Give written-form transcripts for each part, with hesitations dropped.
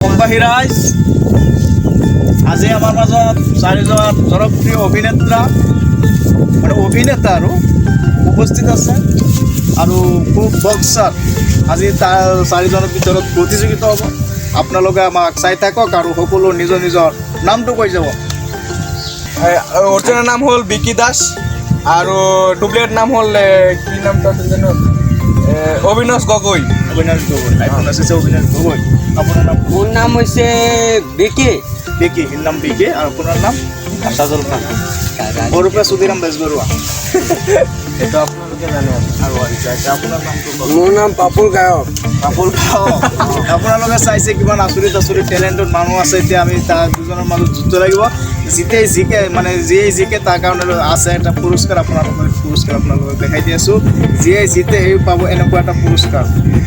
অসমবাসী ৰাইজ, আজি আমাৰ মাজত চাৰিজন জনপ্ৰিয় অভিনেতা, মানে অভিনেতা আৰু উপস্থিত আছে আৰু খুব বক্সাৰ। আজি তাৰ চাৰিজনৰ ভিতৰত প্ৰতিযোগিতা হ'ব। আপোনালোকে আমাক চাই থাকক আৰু সকলো নিজৰ নিজৰ নামটো কৈ যাব। অৰিজিনেল নাম হ'ল বিকি দাস আৰু ডুপ্লিকেট নাম হ'ল কি নামটো আছিল জানো, অবিনাশ গগৈ। অবিনাশ গগৈ। আইফোন আছে অবিনাশ গগৈ। আপোনাৰ নাম? মোৰ নাম হৈছে বিকি। বিকি, নাম বিকি। আৰু আপোনাৰ নাম? সাজল খান। সৰুৰ সুধীৰাম বেজবৰুৱা, সেইটো আপোনালোকে জানে। আৰু আচ্ছা আচ্ছা, আপোনাৰ নামটো কওক। মোৰ নাম পাপুল গায়ক। পাপুল গায়ক। আপোনালোকে চাইছে কিমান আচৰিত আচৰিত টেলেণ্টেড মানুহ আছে। এতিয়া আমি তাৰ দুজনৰ মাজত যুদ্ধ লাগিব। জিতেই জিকে, মানে যিয়েই জিকে তাৰ কাৰণে আছে এটা পুৰস্কাৰ। আপোনালোকৰ পুৰস্কাৰ আপোনালোকক দেখাই দি আছোঁ। যিয়ে জিতে সেই পাব এনেকুৱা এটা পুৰস্কাৰ।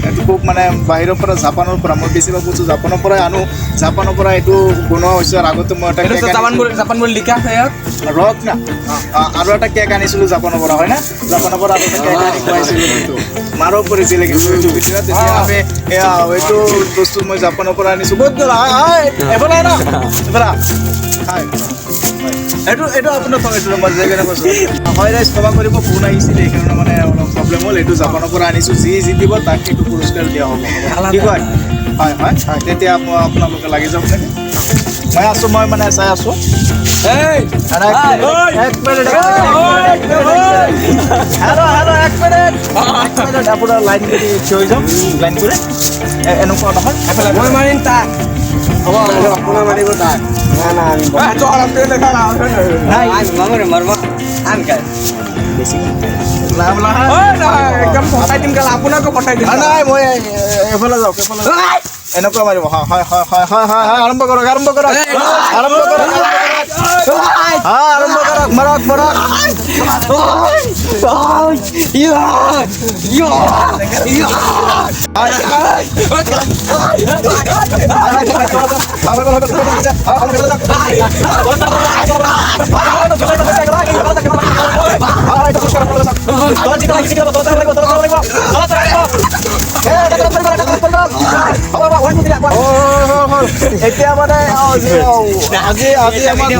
এইটো খুব মানে বাহিৰৰ পৰা, জাপানৰ পৰা, মই বেছিভাগ বস্তু জাপানৰ পৰাই আনো। জাপানৰ পৰা এইটো বনোৱা হৈছে। আৰু আগতে মই এটা এইটো কেক জাপান আনিছিলোঁ। বুলি, জাপান বুলি লিখা আছে ইয়াত। ৰক না, আৰু এটা কেক আনিছিলোঁ জাপানৰ পৰা, হয় না? জাপানৰ পৰা আৰু এটা কেক আনি খুৱাইছিলোঁ, কিন্তু মাৰো পৰিছিলে কিন্তু এইটো ভিতৰত। তেতিয়া আমি এয়া এইটো বস্তু মই জাপানৰ পৰা আনিছোঁ। ক'ত গ'ল? আয় আয়, এফালে আহ না, এফালে আহ। হয়, এইটো এইটো আপোনাৰ থওক, এইটো মই জেগাতে কৈছোঁ। হয় ৰাইজ, ক্ষমা কৰিব, ফোন আহিছিল, সেইকাৰণে মানে অলপ প্ৰব্লেম হ'ল। এইটো জাপানৰ পৰা আনিছোঁ। যি জিতিব তাক এইটো পুৰস্কাৰ দিয়া হ'ব। কি কয়? হয় হয়, তেতিয়া আপোনালোকে লাগি যাওক নেকি? মই আছোঁ, মই মানে চাই আছোঁ। এই। এক মিনিট, হেল্ল' হেল্ল', এক মিনিট, এক মিনিট। আপোনাৰ লাইন কৰি থিয় হৈ যাওক, লাইন কৰি। এনেকুৱা নহয়, এফালে। মই মাৰিম তাক। হ'ব। আপোনাৰ মাৰিব তাক। না না, আমি নাই। মামৰে মাৰব আমি কাই। লাভ লাভ। একদম ফটাই দিম কেলা, আপোনাকো ফটাই দিম। নাই, মই এফালে যাওক, এফালে যাওক। এনেকুৱা মাৰিব। হয় হয় হয় হয় হয় হয় হয়, আৰম্ভ কৰক, আৰম্ভ কৰক, আৰম্ভ কৰক। হয়, আৰম্ভ কৰক, মাৰক মাৰক। এতিয়া মানে আজি আজি আমাৰ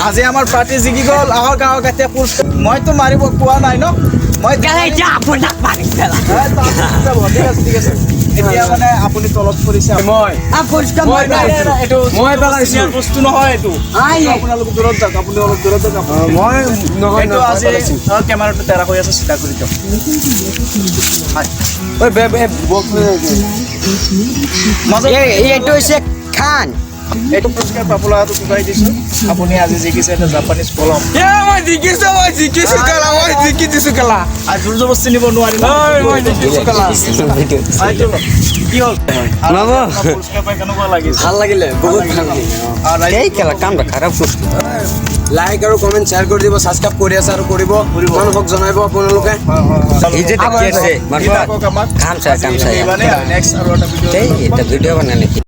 আজি আমাৰ পাৰ্টি জিকি গ'ল। আহক আহক, এতিয়া পুৰস্কাৰ। মইতো মাৰিব কোৱা নাই ন মই। ঠিক আছে, ঠিক আছে। এতিয়া মানে আপুনি তলত পৰিছে। মই মই এইটো মই পেলাইছো। বস্তু নহয় এইটো। আপোনালোক দূৰত যাওক, আপুনি অলপ দূৰত যাওক। মই নহয়। এইটো আজি কেমেৰাটো তেৰা কৰি আছে, চিধা কৰি দিয়ক। হয়। মাজত এইটো হৈছে খান। এইটো পুৰস্কাৰ পাপুলাটো যোগাই দিছোঁ। আপুনি আজি জিকিছে এটা জাপানিজ কলম। এ, মই জিকিছো, মই জিকিছো কেলা, মই জিকি দিছো কেলা। আৰু জোৰ জবস্তি নিব নোৱাৰিম। ঐ, মই জিকিছো কেলা। এইটো কি হ'ল? মামা। পুৰস্কাৰ পাই কেনেকুৱা লাগিছে? ভাল লাগিলে, বহুত ভাল লাগিলে। আৰু ৰাইজ- এই খেলা কামটা খাৰাপ কৰছে। লাইক আৰু কমেন্ট শ্বেয়াৰ কৰি দিব, ছাবস্ক্ৰাইব কৰি আছে আৰু কৰিব, মানুহক জনাব আপোনালোকে। হয় হয় হয়। এই যে দেখি আছে, দি থাকক আমাক। কাম চাই, কাম চাই। মানে নেক্সট আৰু এটা ভিডিঅ' এই এটা ভিডিঅ' বানালে।